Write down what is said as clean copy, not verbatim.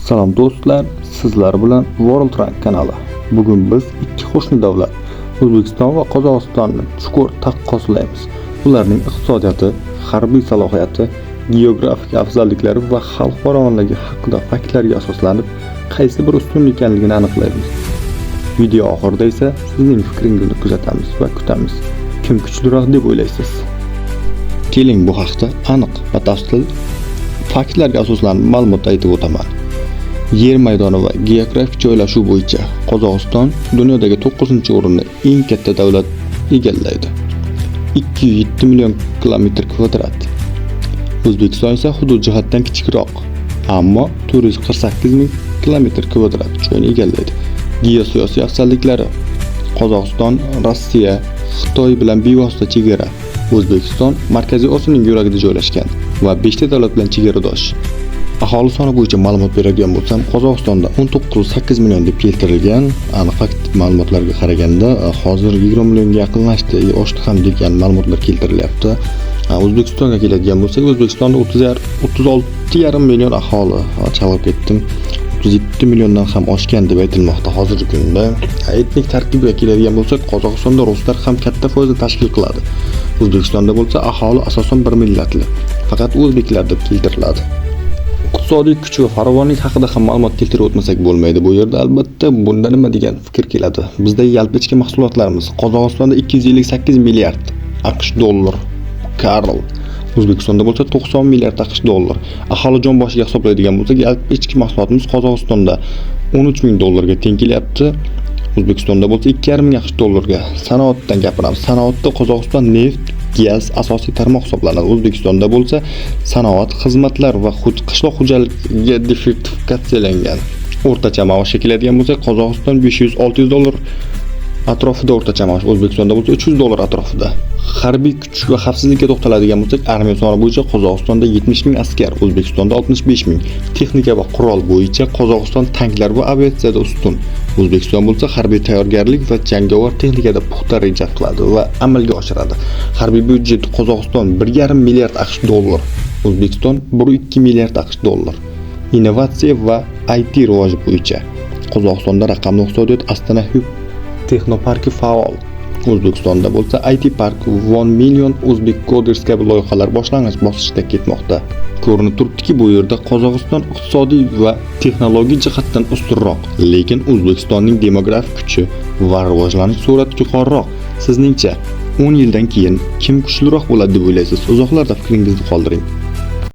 Salom do'stlar, sizlar bilan World Rank kanali. Bugun biz ikki qo'shni davlat O'zbekiston va Qozog'istonni chuqur taqqoslaymiz. Ularning iqtisodiyoti, harbiy salohiyati, geografik afzalliklari va xalq farovonligi haqida faktlarga asoslanib, qaysi biri ustun ekanligini aniqlaymiz. Video oxirida esa sizning fikringizni kuzatamiz va kutamiz. Kim kuchliroq deb o'ylaysiz? Keling, bu haqda aniq, batafsil faktlarga asoslanib ma'lumot aytib o'taman. Yer maydoni va geografik joylashuv bo'yicha Qozog'iston dunyodagi 9-o'rinni eng katta davlat egallaydi. 207 million kilometr kvadrat. O'zbekiston esa hudud jihatdan kichikroq, ammo 448 ming kilometr kvadrat joyni egallaydi. Geosiyosiy afzalliklari: Qozog'iston Rossiya, Xitoy bilan bevosita chegara. O'zbekiston Markaziy Osiyoning yuragida joylashgan va 5 ta davlat bilan chegaradosh. Aholi soni bo'yicha ma'lumot beradigan bo'lsam, Qozog'istonda 19,8 million deb keltirilgan. Aniq fakt ma'lumotlarga qaraganda, hozir 20 millionga yaqinlashdi, oshdi ham degan ma'lumotlar keltirilyapti. O'zbekistonga keladigan bo'lsak, O'zbekistonda 36,5 million aholi, chalg'ib ketdim. 37 milliondan ham oshgan deb aytilmoqda hozirgi kunda. Etnik tarkibiga keladigan bo'lsak, Qozog'istonda ruslar ham katta foizni tashkil qiladi. O'zbekistonda bo'lsa aholi asosan bir millatli, faqat o'zbeklar deb keltiriladi. Iqtisodiy kuch va farovonlik haqida ham ma'lumot keltirib o'tmasak bo'lmaydi bu yerda albatta. Bunda nima degan fikr keladi? Bizda yalpi ichki mahsulotlarimiz Qozog'istonda 258 milliard AQSh dollar Karl. O'zbekistonda bo'lsa 90 milliard AQSh dollar. Aholi jon boshiga hisoblaydigan bo'lsak, yalpi ichki mahsulotimiz Qozog'istonda 13 ming dollarga teng kelyapti. O'zbekistonda bo'lsa 2,5 ming AQSh dollarga. Sanoatdan gapiramiz. Sanoatda Qozog'iston neft, gaz asosiy tarmoq hisoblanadi. O'zbekistonda bo'lsa sanoat, xizmatlar va qishloq xo'jaligiga diversifikatsiyalangan. O'rtacha maoshga keladigan bo'lsak, Qozog'iston 500-600 dollar atrofida o'rtacha maosh, O'zbekistonda bo'lsa 300 dollar atrofida. Harbiy kuch va xavfsizlikka to'xtaladigan bo'lsak, armiya soni bo'yicha Qozog'istonda 70 ming askar, O'zbekistonda 65 ming. Texnika va qurol bo'yicha Qozog'iston tanklar va aviatsiyada ustun. O'zbekiston bo'lsa harbiy tayyorgarlik va jangovar texnikada puxta reja qiladi va amalga oshiradi. Harbiy byudjet: Qozog'iston 1,5 milliard AQSh dollar, O'zbekiston 1,2 milliard AQSh dollar. Innovatsiya va IT rivoji bo'yicha Qozog'istonda raqamli iqtisodiyot Astana Hub texnoparki faol. O'zbekistonda bo'lsa IT Park, 1 Million Uzbek Coders kabi loyihalar boshlang'ich bosqichda ketmoqda. Ko'rinib turibdiki, bu yerda Qozog'iston iqtisodiy va texnologik jihatdan ustunroq, lekin O'zbekistonning demografik kuchi va rivojlanish sur'ati yuqoriroq. Sizningcha, 10 yildan keyin kim kuchliroq bo'ladi deb o'ylaysiz? Izohlarda fikringizni qoldiring.